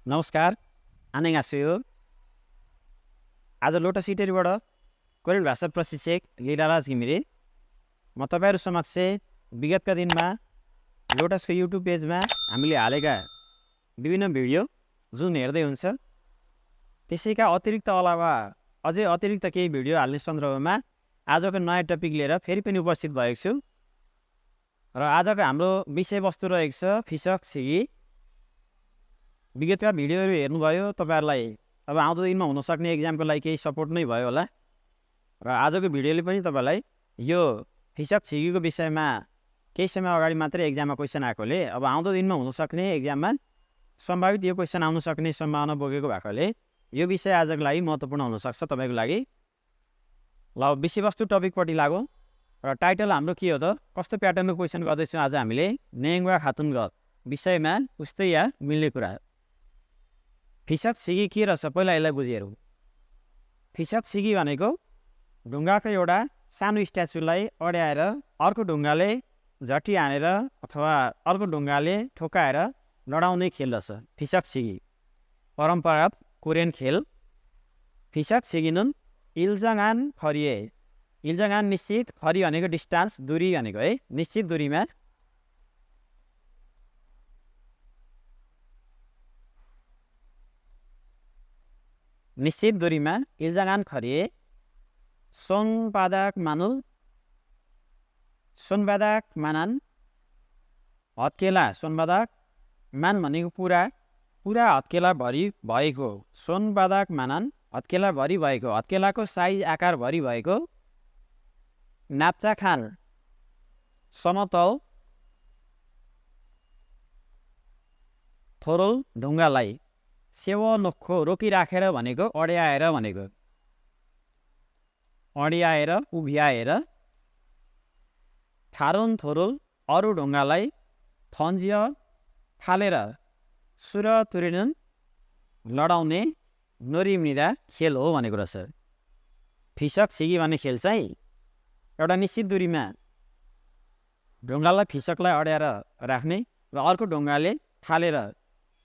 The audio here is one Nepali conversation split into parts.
नमस्कार, 안녕하세요। आज लोटस इटेरीबाट कोरियन भाषा प्रशिक्षक लीलाराज घिमिरे म तपाईहरु समक्ष विगतका दिनमा लोटसको युट्युब पेजमा हामीले हालेका विभिन्न भिडियो जुन हेर्दै हुन्छ त्यसैका अतिरिक्त अलावा अझै अतिरिक्त केही भिडियो हाल्ने सन्दर्भमा आजको नयाँ टपिक लिएर फेरि पनि उपस्थित भएको छु र आजको हाम्रो विषयवस्तु रहेको छ फिसक सिगी। विगतका भिडियोहरू हेर्नुभयो तपाईहरुलाई अब आउँदो दिनमा हुन सक्ने एक्जामको लागि केही सपोर्ट नै भयो होला र आजको भिडियोले पनि तपाईलाई यो फिसक सिगीको विषयमा केही समय अगाडि मात्रै एक्जाममा क्वेशन आएकोले अब आउँदो दिनमा हुन सक्ने एक्जाममा सम्भावित यो क्वेशन आउन सक्ने सम्भावना बोकेको भएकोले यो विषय आजको लागि महत्त्वपूर्ण हुन सक्छ तपाईको लागि। ल विषयवस्तु टपिकपट्टि लागौं र टाइटल हाम्रो के हो त कस्तो प्याटर्नको क्वेशन गर्दैछौँ आज हामीले नेङवा खातुन ग विषयमा उस्तै या मिल्ने कुरा। फिसक सिगी के रहेछ पहिला यसलाई बुझिहेरौँ। फिसक सिगी भनेको ढुङ्गाको एउटा सानो स्ट्याचुलाई अड्याएर अर्को ढुङ्गाले झट्टी हानेर अथवा अर्को ढुङ्गाले ठोकाएर लडाउने खेल रहेछ फिसक सिगी, परम्परागत कोरियन खेल। फिसक सिगिनुन इल्जङआन खरिए। इल्जङआन निश्चित, खरी भनेको डिस्टेन्स दूरी भनेको है, निश्चित दूरीमा निश्चित दूरीमा इल्जङआन खरिए सोनबादाक मानुल सोनबादाक मानान हत्केला। सोनबादाक मान भनेको पुरा पुरा हत्केला भरि भएको, सोनबादाक मानान हत्केला भरि भएको, हत्केलाको साइज आकार भरि भएको। नाप्चा खान समतल थोरल ढुङ्गालाई, सेव नोखो रोकिराखेर भनेको अड्याएर भनेको, अड्याएर उभ्याएर। थारुन थोरुल अरू ढुङ्गालाई थन्जिय फालेर सुर तुरिनुन लडाउने नोरिमिदा खेल हो भनेको रहेछ। फिसक सिगी भन्ने खेल चाहिँ एउटा निश्चित दूरीमा ढुङ्गालाई फिसकलाई अड्याएर राख्ने र अर्को ढुङ्गाले फालेर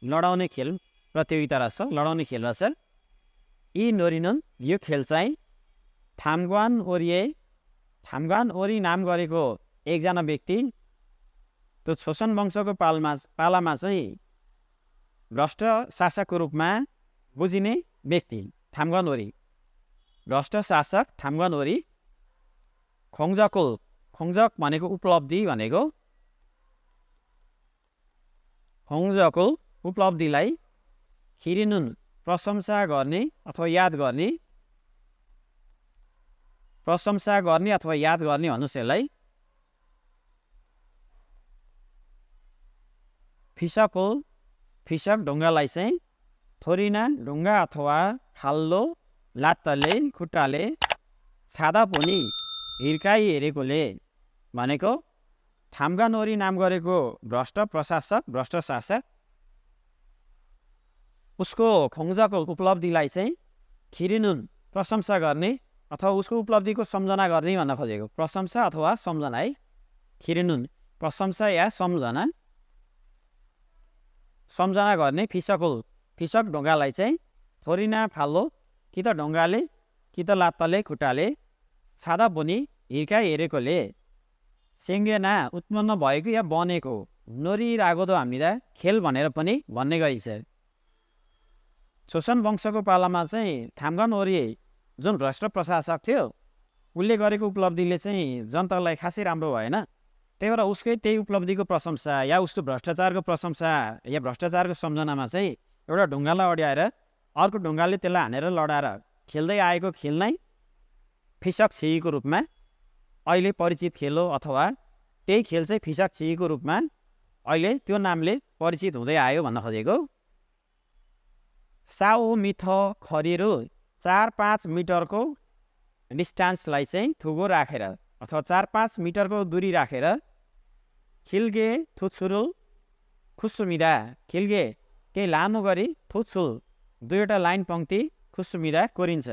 लडाउने खेल प्रतियोगिता रहेछ, लडाउने खेल रहेछ। यी नोरिनुन यो खेल चाहिँ थाम्गान ओरी नाम गरेको एकजना व्यक्ति त्यो छोसन वंशको पालामा चाहिँ भ्रष्ट शासकको रूपमा बुझिने व्यक्ति थाम्गान ओरी, भ्रष्ट शासक थाम्गान ओरी। खोङ्जकुल, खोङ्जक भनेको उपलब्धि भनेको, खोङ्जकुल उपलब्धिलाई खिरिनुन प्रशंसा गर्ने अथवा याद गर्ने, प्रशंसा गर्ने अथवा याद गर्ने भन्नुस् यसलाई। फिसकुल फिसक ढुङ्गालाई चाहिँ थोरिना ढुङ्गा अथवा खाल्लो लात्ताले खुट्टाले छादा पनि हिर्काइ हेरेकोले भनेको थाम्गान ओरी नाम गरेको भ्रष्ट प्रशासक, भ्रष्ट शासक उसको खोङ्जको उपलब्धिलाई चाहिँ खिरिनुन प्रशंसा गर्ने अथवा उसको उपलब्धिको सम्झना गर्ने भन्न खोजेको, प्रशंसा अथवा सम्झना है। खिरिनुन प्रशंसा या सम्झना, सम्झना गर्ने। फिसकुल फिसक ढुङ्गालाई चाहिँ थोरिना फाल्लो कि त ढुङ्गाले कि त लात्ताले खुट्टाले छादा पनि हिर्काइ हेरेकोले सेङ्गेना उत्पन्न भएको या बनेको नोरी रागोदो हामीदा खेल भनेर पनि भन्ने गरिन्छ। छोसन वंशको पालामा चाहिँ थाम्गान ओरी जुन भ्रष्ट प्रशासक थियो उसले गरेको उपलब्धिले चाहिँ जनतालाई खासै राम्रो भएन, त्यही भएर उसकै त्यही उपलब्धिको प्रशंसा या उसको भ्रष्टाचारको प्रशंसा या भ्रष्टाचारको सम्झनामा चाहिँ एउटा ढुङ्गालाई अड्याएर अर्को ढुङ्गाले त्यसलाई हानेर लडाएर खेल्दै आएको खेल नै फिसक सिगीको रूपमा अहिले परिचित खेल हो, अथवा त्यही खेल चाहिँ फिसक सिगीको रूपमा अहिले त्यो नामले परिचित हुँदै आयो भन्न खोजेको। साओ मिथ खरिरो 4-5 मिटरको डिस्टेन्सलाई चाहिँ थुगो राखेर अथवा 4-5 मिटरको दूरी राखेर खिल्गे थुछुरुल खुसुमिदा, खिल्गे केही लामो गरी थुछुल दुईवटा लाइन पङ्क्ति खुसुमिदा कोरिन्छ।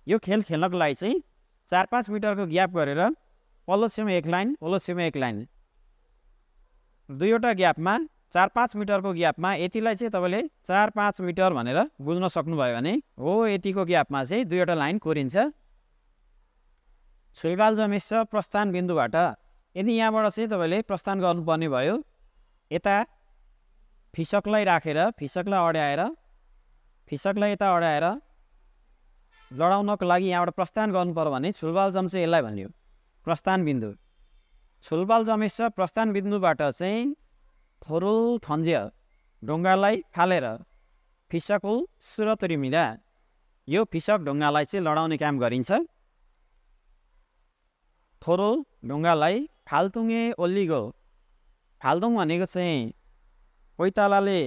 यो खेल खेल्नको लागि चाहिँ 4-5 मिटरको ग्याप गरेर पल्लो छेउमा एक लाइन पल्लो छेउमा एक लाइन दुईवटा ग्यापमा 4-5 मिटरको ग्यापमा यतिलाई चाहिँ तपाईँले 4-5 मिटर भनेर बुझ्न सक्नुभयो भने हो यतिको ग्यापमा चाहिँ दुईवटा लाइन कोरिन्छ। छुलबाल जमेस प्रस्थान बिन्दुबाट यदि यहाँबाट चाहिँ तपाईँले प्रस्थान गर्नुपर्ने भयो, यता फिसकलाई राखेर फिसकलाई यता अड्याएर लडाउनको लागि यहाँबाट प्रस्थान गर्नु पर्यो भने छुलबाल जम चाहिँ यसलाई भन्यो प्रस्थान बिन्दु। छुलबाल जमेस प्रस्थान बिन्दुबाट चाहिँ थोरुल थन्ज्य ढुङ्गालाई फालेर फिसकुल सुरतुरी मिला यो फिसक ढुङ्गालाई चाहिँ लडाउने काम गरिन्छ। थोरुल ढुङ्गालाई फाल्तुङे ओल्लिगो, फाल्तुङ भनेको चाहिँ पैतालाले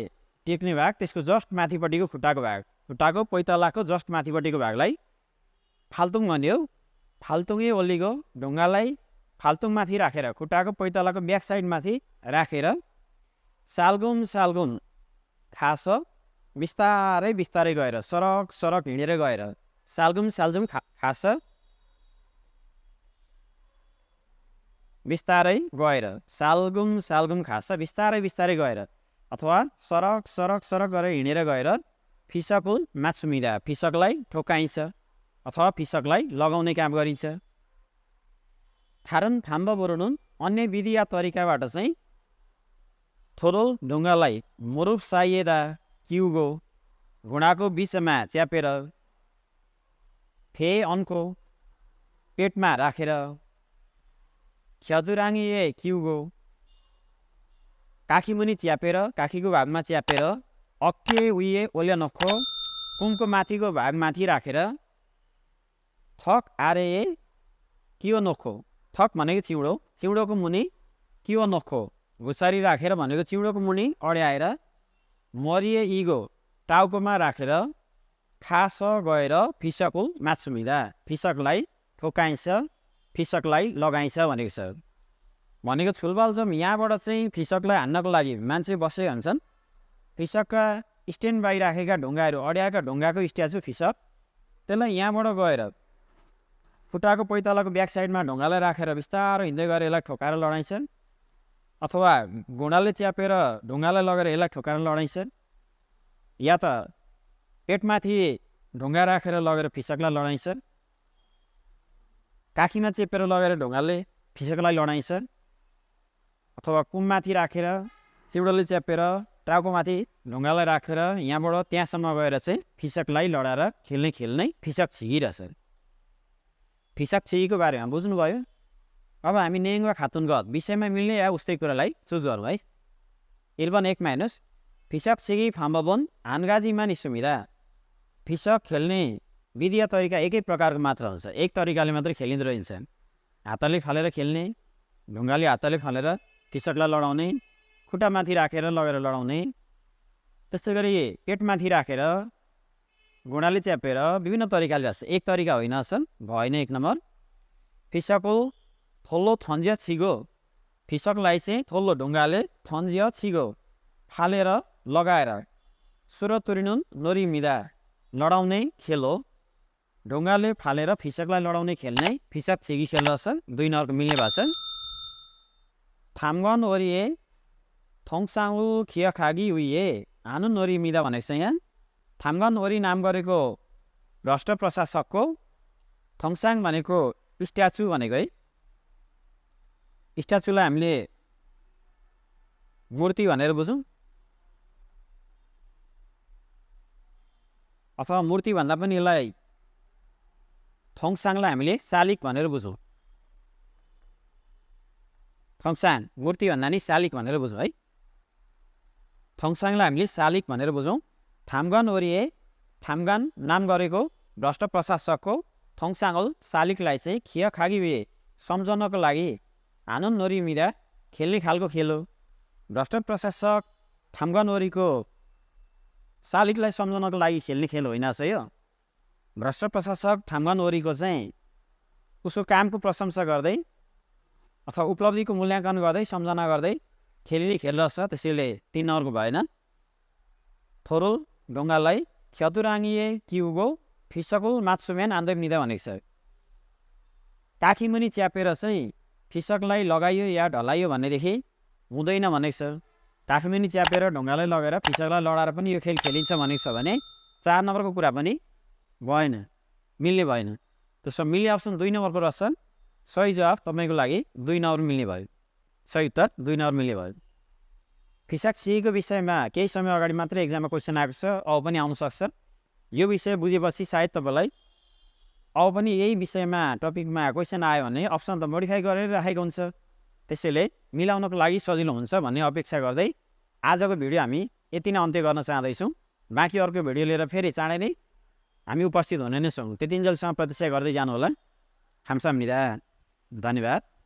टेक्ने भाग, त्यसको जस्ट माथिपट्टिको खुट्टाको भाग, खुट्टाको पैतालाको जस्ट माथिपट्टिको भागलाई फाल्तुङ भन्यो। फाल्तुङे ओल्लिगो ढुङ्गालाई फाल्तुङमाथि राखेर खुट्टाको पैतालाको ब्याक साइडमाथि राखेर सालगुम खास बिस्तारै गएर सरक हिँडेर गएर सालगुम खास बिस्तारै गएर सालगुम खास बिस्तारै गएर अथवा सरक गरेर हिँडेर गएर फिसकुल मात्सुमिदा फिसकलाई ठोकाइन्छ अथवा फिसकलाई लगाउने काम गरिन्छ। थारन फाम्ब बोरुनुन अन्य विधि या तरिकाबाट चाहिँ थोरो ढुङ्गालाई मुरुफ साइएदा किउगो घुँडाको बिचमा च्यापेर फे अनको पेटमा राखेर ख्यादुराङ्गिए किउगो काखीमुनि च्यापेर काखीको भागमा च्यापेर अक्के उइए ओल्या नखो कुमको माथिको भागमाथि राखेर थक आरे कियो नखो, थक भनेको चिउँडोको मुनि कियो नखो घुसारी राखेर भनेको चिउँडोको मुनि अड्याएर मरिए इगो टाउकोमा राखेर खास गएर फिसकुल मात्सुमिदा फिसकलाई ठोकाइन्छ फिसकलाई लगाइन्छ भनेको छ। भनेको छुलबाल जम यहाँबाट चाहिँ फिसकलाई हान्नको लागि मान्छे बसेका हुन्छन्। फिसकका स्ट्यान्ड बाई राखेका ढुङ्गाहरू अड्याएका ढुङ्गाको स्ट्याचु फिसक त्यसलाई यहाँबाट गएर खुट्टाको पैतालाको ब्याक साइडमा ढुङ्गालाई राखेर बिस्तारो हिँड्दै गएर यसलाई ठोकाएर लडाइन्छ अथवा घुँडाले च्यापेर ढुङ्गालाई लगेर यसलाई ठोकाएर लडाइन्छ या त पेटमाथि ढुङ्गा राखेर लगेर फिसकलाई लडाइन्छ, काखीमा चेपेर लगेर ढुङ्गाले फिसकलाई लडाइन्छ अथवा कुममाथि राखेर चिउडोले च्यापेर टाउकोमाथि ढुङ्गालाई राखेर यहाँबाट त्यहाँसम्म गएर चाहिँ फिसकलाई लडाएर खेल्ने फिसक छिगिरहेछ। फिसक छिगीको बारेमा बुझ्नुभयो। अब हामी नेङ्वा खातुन गत विषयमा मिल्ने या उस्तै कुरालाई चुज गरौँ है। 11 माइनस फिसक छिगी फाम्बबोन हानगाजीमा निसुमिदा फिसक खेल्ने विधि या तरिका एकै प्रकारको मात्र हुन्छ, एक तरिकाले मात्रै खेलिँदो रहन्छ। हातले फालेर खेल्ने, ढुङ्गाले हातले फालेर फिसकलाई लडाउने, खुट्टामाथि राखेर लगेर लडाउने, त्यस्तै गरी पेटमाथि राखेर घुँडाले च्यापेर विभिन्न तरिकाले राख्छ। एक तरिका होइन असल भएन। 1 नम्बर फिसकको थोल्लो थन्जिया छिगो फिसकलाई चाहिँ थोल्लो ढुङ्गाले थन्जिया छिगो फालेर लगाएर सुर तुरिनुन नोरी मिदा लडाउने खेल हो। ढुङ्गाले फालेर फिसकलाई लडाउने खेल्ने फिसक छिगी खेल रहेछ। 2 नम्बरको मिल्ने भएको छ। थामगन ओरिए थोङसाङु खिया खागी उइए हानु नोरी मिदा भनेको छ। यहाँ थामगन ओरी नाम गरेको भ्रष्ट प्रशासकको थोङसाङ भनेको स्ट्याचु भनेको है। स्ट्याचुलाई हामीले मूर्ति भनेर बुझौँ अथवा मूर्ति भन्दा पनि यसलाई थोङसाङलाई हामीले शालिक भनेर बुझौँ। थोङसाङ मूर्ति भन्दा नि शालिक भनेर बुझौँ है। थोङसाङलाई हामीले शालिक भनेर बुझौँ। थामगन ओरिए थामगन नाम गरेको भ्रष्ट प्रशासकको थोङसाङल शालिकलाई चाहिँ खिया खागी वे सम्झनको लागि हानुन नोरी मिदा खेल्ने खालको खेल हो। भ्रष्ट प्रशासक थामगन ओरीको शालिकलाई सम्झनको लागि खेल्ने खेल होइन यो। भ्रष्ट प्रशासक थामगन ओरीको चाहिँ उसको कामको प्रशंसा गर्दै अथवा उपलब्धिको मूल्याङ्कन गर्दै सम्झना गर्दै खेलिने खेल रहेछ। त्यसैले 3 नम्बरको भएन। थोरो ढुङ्गालाई ख्यातुराङ्गिए किउगो फिसकुल मात्सुम्यान आन्दो निदा भनेको छ। काखीमुनि च्यापेर चाहिँ फिसकलाई लगाइयो या ढलाइयो भनेदेखि हुँदैन भनेको छ। टाखुमुनि च्यापेर ढुङ्गालाई लगेर फिसकलाई लडाएर पनि यो खेल खेलिन्छ भनेको छ भने 4 नम्बरको कुरा पनि भएन, मिल्ने भएन। त्यसो मिल्ने अप्सन 2 नम्बरको रहेछ। सही जवाफ तपाईँको लागि 2 नम्बर मिल्ने भयो। सही उत्तर 2 नम्बर मिल्ने भयो। फिसाक सिकेको विषयमा केही समय अगाडि मात्रै एक्जाममा क्वेसन आएको छ, अब पनि आउन सक्छ। यो विषय बुझेपछि सायद तपाईँलाई अब पनि यही विषयमा टपिकमा क्वेसन आयो भने अप्सन त मोडिफाई गरेर राखेको हुन्छ। त्यसैले मिलाउनको लागि सजिलो हुन्छ भन्ने अपेक्षा गर्दै आजको भिडियो हामी यति नै अन्त्य गर्न चाहँदैछौँ। बाँकी अर्को भिडियो लिएर फेरि चाँडै नै हामी उपस्थित हुने नै छौँ। त्यतिन्जेलसम्म प्रतीक्षा गर्दै जानुहोला। खामसाम्निदा। धन्यवाद।